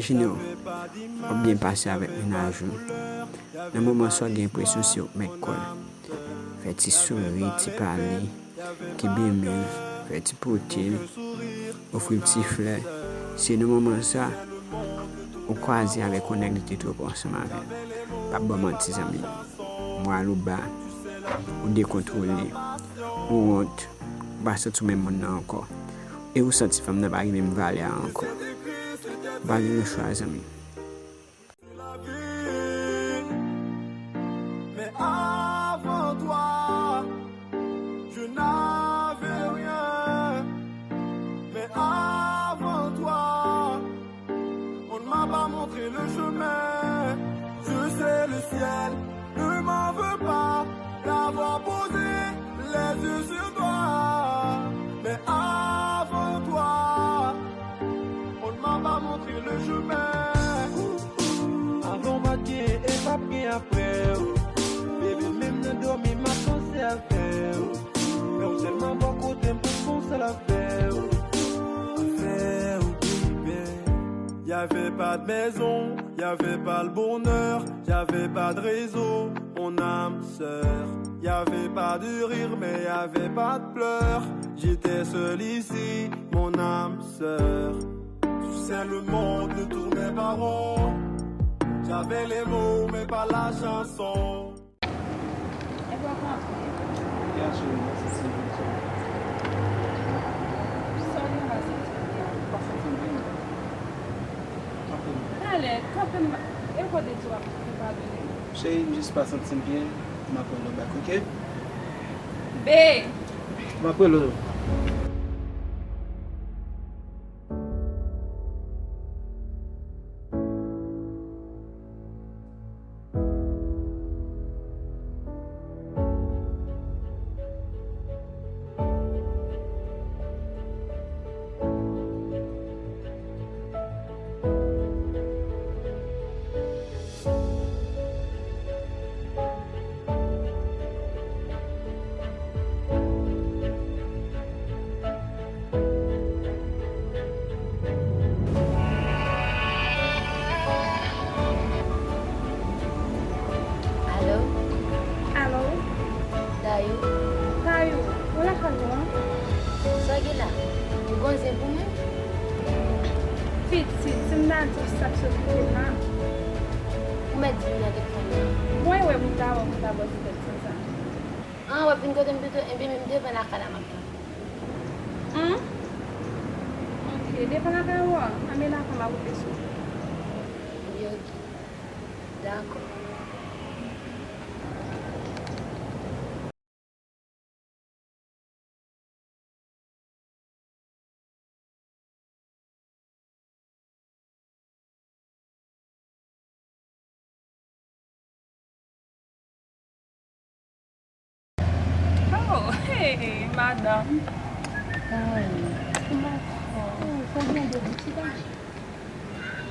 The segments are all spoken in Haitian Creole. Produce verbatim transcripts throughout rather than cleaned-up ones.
Imajine w, w ap byen pase avèk mennaj ou. Nan moman sa, w gen enpresyon se ou k mèt kò l. Fè ti souri, ti pale, kenbe men l, fè ti pote l, ofri l ti flè. Se nan moman sa, ou kwaze avèk yon nèg li te twòp ansanm avè l. Pa ba w manti, zanmi m. Mwa l ou ba, ou dekontwole, ou wont, ou pa santi w menm moun nan ankò. E ou santi fanm nan pa gen menm valè a ankò. Ou pa gen lechwa, zanmi. Mais avant toi, je n'avais rien. Mais avant toi, on ne m'a pas montré le chemin. Je sais, le ciel ne m'en veut pas d'avoir posé les yeux sur toi. Mais avant toi, on ne m'a pas montré le chemin. Avan w pa t gen e p ap gen apre w. Bebe, menm nan dòmi m ap panse avè w. Lè w sèlman bò kote m pou m panse avè w. Avè w, baby. Y avait pas de maison, y avait pas le bonheur, y avait pas de réseau, mon âme sœur. Y avait pas de rire, mais y avait pas de pleurs. J'étais seul ici, mon âme sœur. Tu sais, le monde ne tournait pas rond. J'avais les mots, mais pas la chanson. Epi w ap rantre? Byen, cheri, mwen se Sylvie. Sa w gen la, Sylvie? Ou pa santi m byen? Kanpe m. Talè, kanpe m. E kote di w ap padone m? Cheri, m jis pa santi m byen. M ap rele w back, oke? Be! M ap rele w. Alo? Alo? Dayou? Dayou, ou lakay ou an? Sa w gen la? Ou gon zen pou mwen? Pitit, si m ta di w sa k sot nan men m la. Ou mèt di m nan telefòn nan. Mwen wè pou m ta wè w pou ta bòse tèt konsa. An, w ap vin kote m pito, ebyen men m devan lakay la m ap tann ou. An? Ok, devan lakay ou a? Anben dakò, m ap rive sou ou. Ebyen ok. Dakò. Oh, hey, madanm. Kòman w fè? Oh, fò gen de bouch chita.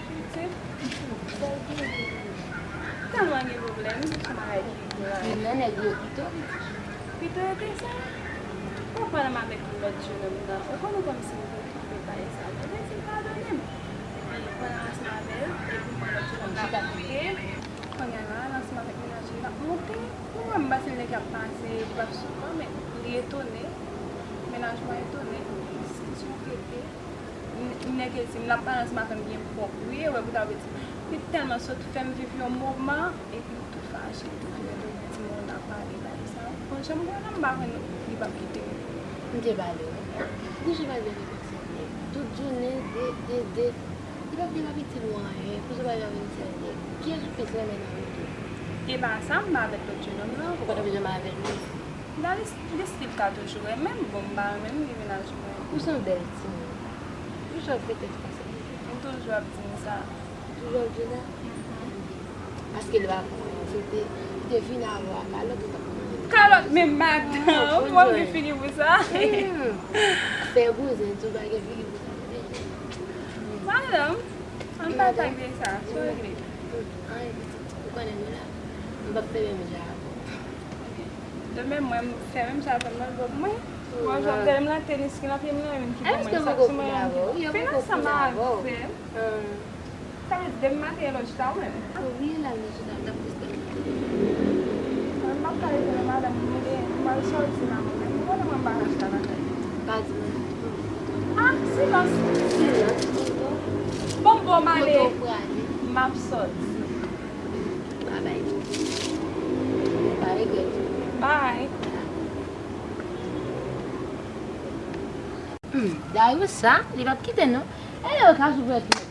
Pitit. Tèlman gen pwoblèm, se bagay ki grav. Youn nan nèg yo pito. Pito yo te sa? Ou pral ansanm avèk lòt jenòm nan. Ou konnen kòmsi m te kite bagay sa. Mwen te di l padone m. Epi l pral ansanm avè l, epi mwen lòt jenòm la monte. Kounye a la, l ansanm avèk mennaj li l ap monte. Ou wè m panse l nèg k ap pase, li p ap sou kò, men li etone. Mennaj mwen etone. Diskisyon pete. Nèg yo di m l ap pale ansanm avè m byen pwòp wi, e wè pou ta vle di li tèlman sot fè m viv yon moman, epi l tou fache, li tou vire do l di m w nan pale bagay sa. Bon, jan m wè l la, m pa kwè li p ap kite m. M te pale w. Bouch ou pa dwe rekonsilye. Tout jounen, de, de, de. Li p ap, li p ap itil ou anyen. Bouch ou pa dwe rekonsilye. Kiyès ou plis renmen nan yo de? E pa sa, m pa avèk lòt jenòm nan. Ou pa t ap janm avè l menm? Nan li, li stil ka toujou renmen m, bon, m pa renmen m, li mennaj mwen. Ou se yon bèl timoun. Toujou ap fè tèt konsa. M toujou ap di m sa. Toujou ap di w sa? Paske l pa konn, si w te, si w te vin avè w a kalòt, ou t ap konn. Kalòt, men madanm, mwen gen figi pou sa. Fè bouzen tou, pa gen figi pou sa. Madanm, ann pa pale de sa, sa w regle. Anyen pitit, ou konnen nou la. M p ap fè menm jan avè w. Demen mwen, m fè menm sa fè m nan lòt mwen. Mwen jwenn tèlman tenis ki nan pye m nan, youn ki pou mwen, sa sou mwen, youn ki pou. Fè ansanm avè m. Hum. Sa vle di demen maten e lòt chita ou menm. Wi, la vle chita, m t ap distè. Mwen m p ap ka rete non madanm, mwen gen, mwen al sòti la mwen menm. Ou konnen mwen m pa ka chita lakay. Pa di mwen. Ah, silans. Silans. Bon, bon, m ale. Kote w prale? M ap sòti. Babay. Pa regrèt. Bye. Hmm, Dayou sa, li p ap kite non. E lè yo ka sou prèt.